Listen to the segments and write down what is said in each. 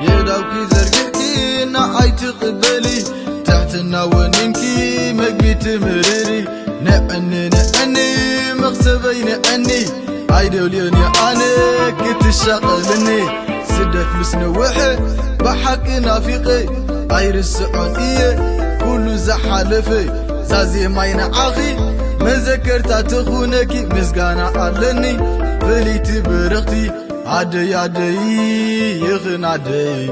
የእዳውኪ ዘርጊሕኪ ንዓይ ትቕበሊ፣ ትሕትና ወኒንኪ መግቢ ትምርሪ። ንዕኒ ንዕኒ መኽሰበይ ንዕኒ፣ ኣይደልዮን እየ ኣነ ክትሻቐልኒ። ስደት ምስ ነውሐ ብሓቂ ናፊቐ፣ ኣይርስዖን እየ ኩሉ ዝሓለፈ። ዛዜማይ ንዓኺ መዘከርታ ትኹነኪ፣ ምስጋና ኣለኒ ፍልይቲ ብርኽቲ። ኣደይ ኣደይ ይኽን ኣደይ፣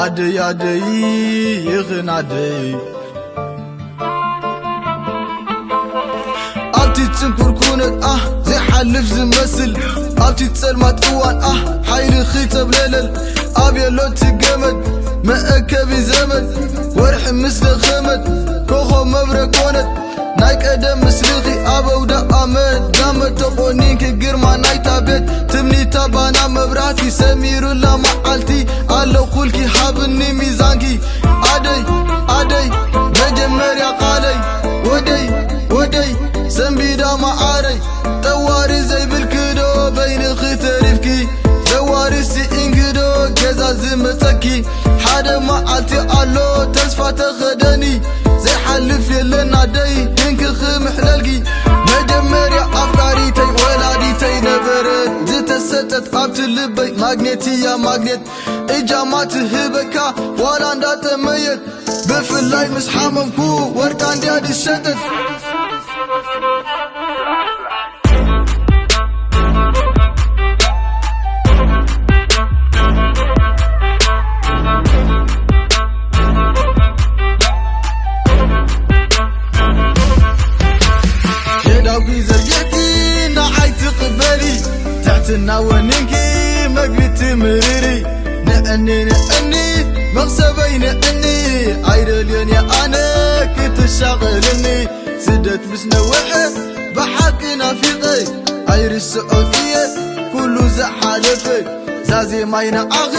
ኣደይ ኣደይ ይኽን ኣደይ። ኣብቲ ጽንኩር ኩነት ኣህ ዘይሓልፍ ዝመስል፣ ኣብቲ ጸልማት እዋን ኣህ ሓይልኺ ተብለለል። ኣብ የሎቲ ገመድ መእከቢ ዘመን፣ ወርሒ ምስ ደኸመት ኮኾብ መብረቅ ኮነት። ናይ ቀደም ምስልኺ ኣብ ኣውደ ኣመት፣ ጋመ ተቆኒንኪ ግርማ ናይታ ቤት። ትምኒታ ባና መብራህቲ ሰሚሩላ መዓልቲ፣ ኣለኹልኪ ሃብኒ ሚዛንኪ። ኣደይ ኣደይ መጀመርያ ቃለይ፣ ወደይ ወደይ ሰንቢዳ መዓረይ። ጠዋሪ ዘይብልኪ ዶ በይንኺ ተሪፍኪ፣ ዘዋሪ ስኢንኪ ዶ ገዛ ዝመጸኪ። ሓደ መዓልቲ ኣሎ ተስፋ ተኸደኒ፣ ዘይሓልፍ የለን ኣደይ ክንክኺ ምሕለልኪ። መጀመርያ ኣፍቃሪተይ ወላዲተይ ነበረት፣ ዝተሰጠት ኣብቲ ልበይ ማግኔት እያ ማግኔት። እጃማ ትህበካ ዋላ እንዳጠመየት፣ ብፍላይ ምስ ሓመምኩ ወርቃ እንድያ ዝሸጠት። የዳውኪ ዘርጊሕኪ ንዓይ ትቕበሊ፣ ትሕትና ወኒንኪ መግቢ ትምርሪ። ንዕኒ ንዕኒ መኽሰበይ ንዕኒ፣ ኣይደልዮን እየ ኣነ ክትሻቐልኒ። ስደት ምስ ነውሐ ብሓቂ ናፊቐ፣ ኣይርስዖን እየ ኩሉ ዝሓለፈ። ዛዜማይ ንዓኺ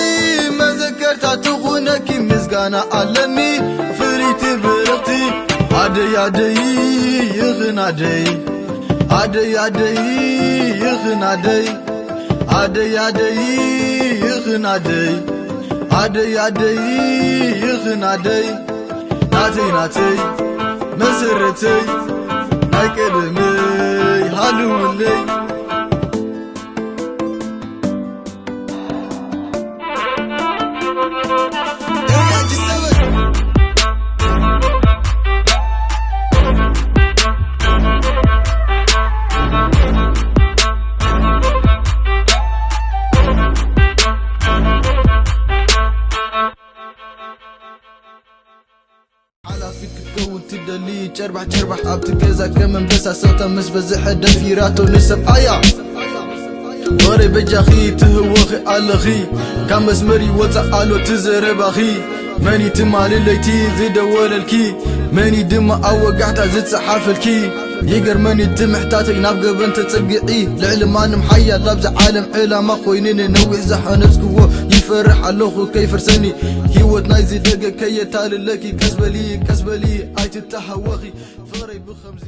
መዘከርታ ትኹነኪ፣ ምስጋና ኣለኒ ፍልይቲ ብርኽቲ። ኣደይ ኣደይ ይኽን ኣደይ፣ ኣደይ ኣደይ ይኽን ኣደይ፣ ኣደይ ኣደይ ይኽን ኣደይ፣ ኣደይ ኣደይ ይኽን ኣደይ። ናተይ ናተይ መሰረተይ፣ ናይ ቀደመይ ሃልውለይ። ሓላፊት ክትከውን ትደሊ፣ ጨርባሕ ጨርባሕ ኣብቲ ገዛ ከም ኣንበሳ፣ ሰብታ ምስ በዝሐ ደፊራቶ ንሰብኣያ። ወረ በጃኺ ትህወኺ ኣለኺ፣ ካብ መስመር ይወጻእ ኣሎ እቲ ዘረባኺ። መን እዩ ትማሊ ለይቲ ዝደወለልኪ? መን እዩ ድማ ኣብ ወጋሕታ ዝጸሓፈልኪ? ይገርመኒ እቲ ምሕታተይ ናብ ገበን ተጸግዒ፣ ልዕሊ ማንም ሓያል ኣብዚ ዓለም ዕላማ ኮይኑኒ፣ ነዊሕ ዝሓነጽክዎ ይፈርሕ ኣለኹ ከይፈርሰኒ። ህይወት ናይዚ ደገ ከየታልለኪ፣ ቀስ በሊ ቀስ በሊ ኣይትተሃወኺ፣ ፍቕረይ ብኸምዚ።